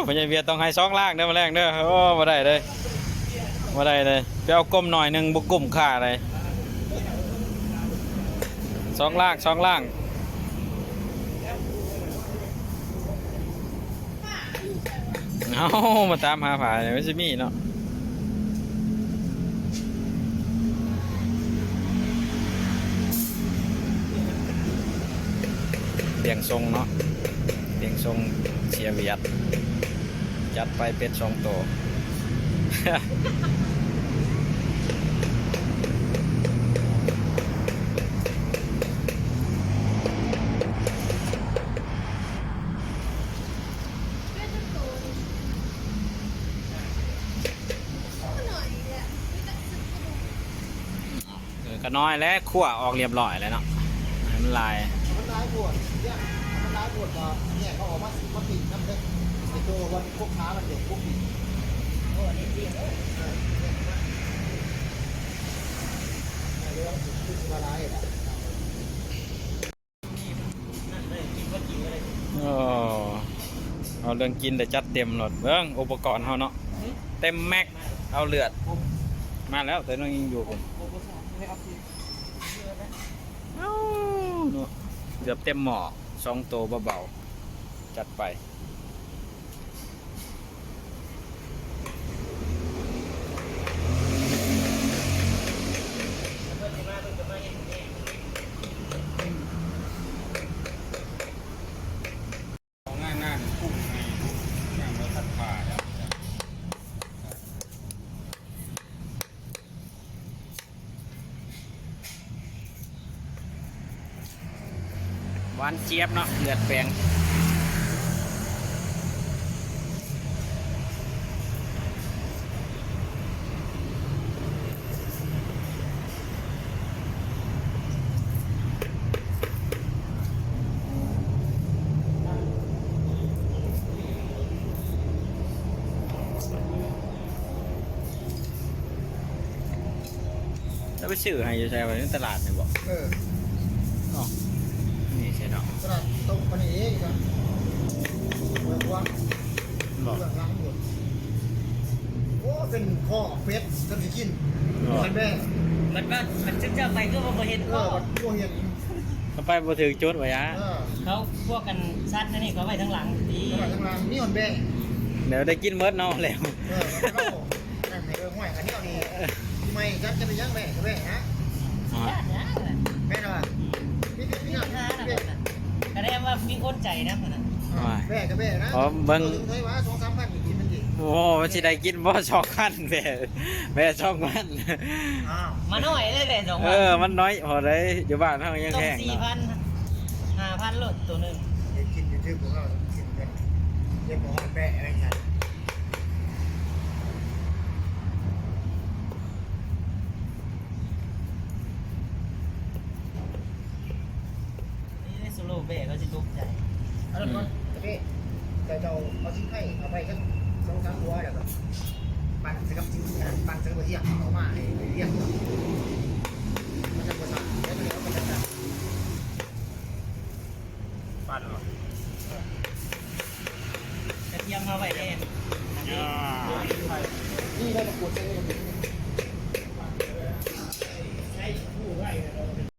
ພໍ່ໃຫຍ່ວຽດຕ້ອງໃຫ້ສອງລ້ານເດີ ມື້ແລງເດີ. ໂອ້ ບໍ່ໄດ້ເດ້ ບໍ່ໄດ້ເດ້. ໄປເອົາກົມໜ້ອຍໜຶ່ງ ບໍ່ກຸ້ມຄ່າໃດ. ສອງລ້ານ ສອງລ້ານ. ເອົາ ມາຕາມຫາຜາ ມັນຊິມີເນາະ. ລ້ຽງສົ່ງເນາະ ລ້ຽງສົ່ງເສຍຫວຽດ. ຈັດໄປເປັດສອງໂຕ. ເອີ ກະນ້ອຍແລ້ວ ຂົ້ວອອກລຽບລ້ອຍແລ້ວເນາະ ໃຫ້ມັນຫຼາຍ. ມັນຫຼາຍໂພດ ມັນຫຼາຍໂພດກໍແຍກເອົາອອກມາ ມາປີ້ງນຳເດີ. ໄອ້ໂຕວ່າ ພວກຂາມັນເປັນພວກປີ້ງ ໂອ້ ອັນນີ້ປີ້ງເດີ. ເອີ ເລື່ອງຄືຊິວ່າຫຼາຍລະ. ໂອ້ ເອົາເລື່ອງກິນໄດ້ຈັດເຕັມໂລດ. ເບິ່ງອຸປະກອນເຮົາເນາະ ເຕັມແມັກ. ເອົາເລືອດ ມາແລ້ວ ແຕ່ນ້ອງຍິງຢູ່ພຸ້ນ. ເອົາເນາະ ເກືອບເຕັມໝໍ້ ສອງໂຕເບົາໆ ຈັດໄປ. ຫວານຈຽບເນາະ ເລືອດແປງ. ແລ້ວໄປຊື້ໃຫ້ຢູ່ໃສວະ? ໃນຕະຫຼາດນີ້ບໍ? ເອີ ເນາະ ນີ້ໃຊ່ເນາະ ຕະຫຼາດຕົກປານນີ້ເອງນະ ເມືອງກວາງ ບໍ່ ເບື້ອງຫຼັງພຸ້ນ. ໂອ້ ເປັນຄໍເປັດ ເພິ່ນຊິກິນ ບໍ່ ຄັນແມ່ ບັດວ່າ ບັດເຈົ້າໄປຄືວ່າບໍ່ເຫັນ ເອີ ຄໍ ບັດບໍ່ເຫັນ. ເຂົາໄປບໍ່ຖືກຈຸດວ່າຫຍັງ ເອີ ເຂົາພວກກັນສັດອັນນີ້ເຂົາໄວ້ທາງຫຼັງຕິ ໄວ້ທາງຫຼັງ ມີຮອດແບ້ ແລ້ວໄດ້ກິນໝົດເນາະແລ້ວ ເອີ ເຂົາ ນັ້ນໃຫ້ເບິ່ງ ຫ້ວຍ ຄັນແນວນີ້ ປີໃໝ່ຈັດຈະໄປຫຍັງແບ້ກະແບ້ນະ ໂອ້ຍ ແມ່ນວ່າ ມີ ມີ ມີ ມີ ກະແນມວ່າມີຄົນໃຈນຳຫັ້ນນະ ໂອ້ຍ ແບ້ກະແບ້ນະ ເອີ ເບິ່ງ ເຖິງວ່າສອງສາມພັນກິນມັນດີ ໂອ້ ມັນຊິໄດ້ກິນບໍ່ ສອງພັນ ແບ້ ແບ້ສອງພັນ ອ້າວ ມາໜ້ອຍເລີຍແຫຼະ ສອງພັນ ເອີ ມັນໜ້ອຍພໍໄດ້ ຢູ່ບ້ານເຮົາຍັງແພງເນາະ ສີ່ພັນ ຫ້າພັນໂລດໂຕໜຶ່ງ ໄດ້ກິນຢູ່ຖືກພວກເຮົາກິນກັນ ເຈັບບໍ່ຮອດແປະໄດ້ຊັ້ນ ນີ້ໂຊໂລແບກເຂົາຊິຕົກໃຈ ອັນນັ້ນກ່ອນ ອືມ ໂອເຄ ເຈົ້າ ເຈົ້າເອົາຊິງໄຄເອົາໄປຈັກສອງສາມຫົວ ແລ້ວກໍ ປັ່ນໃສ່ກັບຊິງ ອັນນັ້ນ ປັ່ນໃສ່ກັບຫົວທຽງ ເອົາມາໃຫ້ໄປລຽງ ມັນຈະບໍ່ສາກ ແລ້ວກໍເອົາໄປຈັດການ ປັ່ນເນາະ ກະທຽມມາໄວ້ແດ່ ນີ້ໄດ້ມາກວດໃສ່